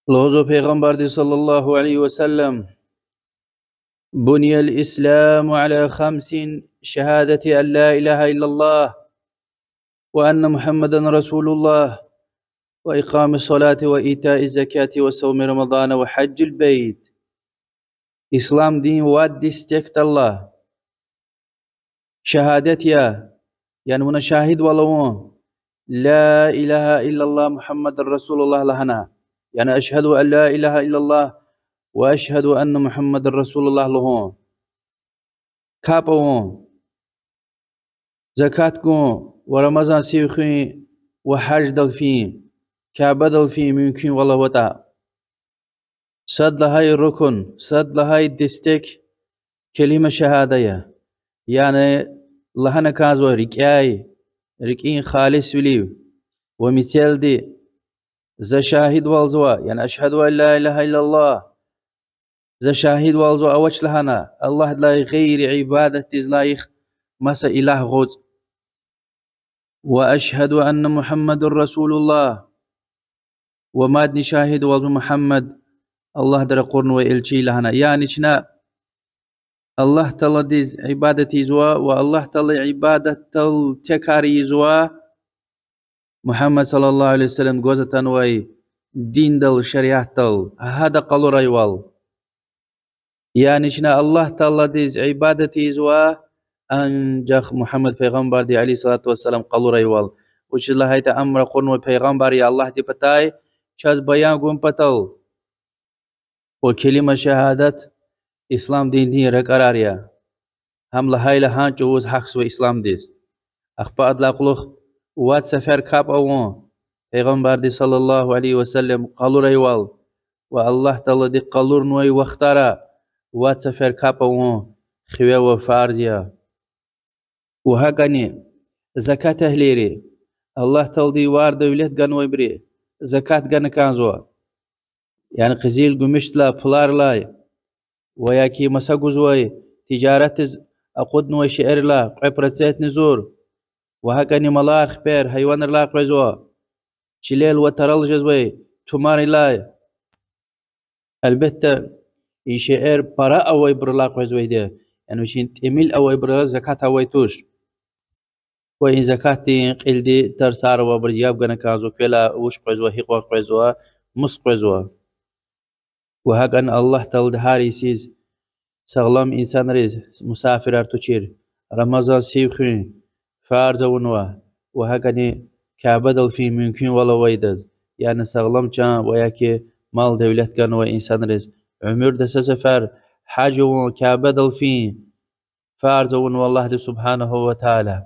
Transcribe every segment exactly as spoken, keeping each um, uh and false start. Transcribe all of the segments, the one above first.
Лугьузва Пайгъамбарди صلى الله عليه وسلم: بني الإسلام على خمس: شهادة أن لا إله إلا الله، وأن محمدا رسول الله، وإقام الصلاة وإيتاء الزكاة وصوم رمضان وحج البيت. Ислам дин вад дестекдалла. Шагьадат я, яни вуна шагьидвал авун, لا إله إلا الله محمد رسول الله лагьана, яни أشهد أن لا إله إلا الله وأشهد أن محمدا رسول الله лугьун. КапӀ авун, закат гун ва Рамазан сив хуьн ва гьаждал фин, Кябедал фин мумкинвал аватӀа. Сад лагьай рукн, сад лагьай дестек كلمة شهادة я. Яни лагьана кӀанзава рикӀяй, рикӀин халисвилив ва мецелди: за шагьидвалзава, яни أشهد أن لا إله إلا الله, за шагьидвалзава авач лагьана Аллагьдилай гъейри ибадатдиз лайих маса илагь гъуц. وأشهد أن محمدا رسول الله, ва мадни шагьидвалзава Мугьаммад Аллагьди ракъурнавай элчи я лагьана. Яни чна Аллагь Тааладиз ибадат ийизва ва Аллагь Таала ибадатдал текар ийизва Мугьаммад صلى الله عليه وسلم гваз атанвай диндал, шариатдал, гьада къалурайвал. Яни чна Аллагь Тааладиз ибадат ийизва анжах Мугьаммад пайгъамбарди عليه الصلاة والسلام къалурайвал. Вучиз лагьайтӀа ам ракъурнавай пайгъамбар я Аллагьдин патай, чаз баян гун патал. Ва كلمة شهادة ислам диндин ракӀарар я. Гьам лагьайла гьа чӀавуз гьахьзава исламдиз. Ахпа адалай кьулухъ вад сефер капӀ авун, Пайгъамбарди صلى الله عليه وسلم къалурайвал ва Аллагь Таалади къалурнавай вахтара вад сефер капӀ авун хиве ва фарз я. Ва гьакӀани закат агьлийри, Аллагь Таалади вар-девлет ганвайбуру закат гана кӀанзава. Яни къизил-гуьмуьшдилай, пуларилай, ва яки маса гузвай, тижаратдиз акъуднавай шейэрилай кьве процентни зур, ва гьакӀани малар, хипер, гьайванрилай къвезва, чилел ва тарал жезвай тумарилай. Гьелбетда, и шейэр пара авайбурулай къвезвайди я, яни вичин тӀимил авайбурулай закат авай туш. Ва и закатдин кьилди тарсар авайбуруз яб гана кӀанзава, квелай вуч къвезва, гьикьван къвезва, мус къвезва. Ва гьакӀан Аллагь Таалади гьар йисуз сагълам инсанриз, мусафирар тушир, Рамазан сив хуьн фарз авунва, ва гьакӀани Кябедал фин мумкинвал авайдаз, яни сагълам чан ва яки мал-девлет ганвай инсанриз уьмуьрда са сефер гьаж авун, Кябедал фин фарз авунва Аллагьди سبحانه وتعالى.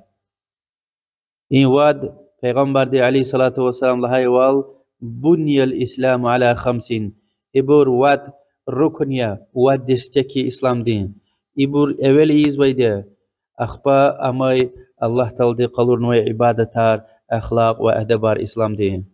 И вад, Пайгъамбарди عليه الصلاة والسلام лагьайвал: بني الإسلام على خمس. Ибур вад рукн я, вад дестек я исламдин. Ибур эвел ийизвайди я, ахпа амай Аллагь Таалади къалурнавай ибадатар, ахлакь ва адабар исламдин.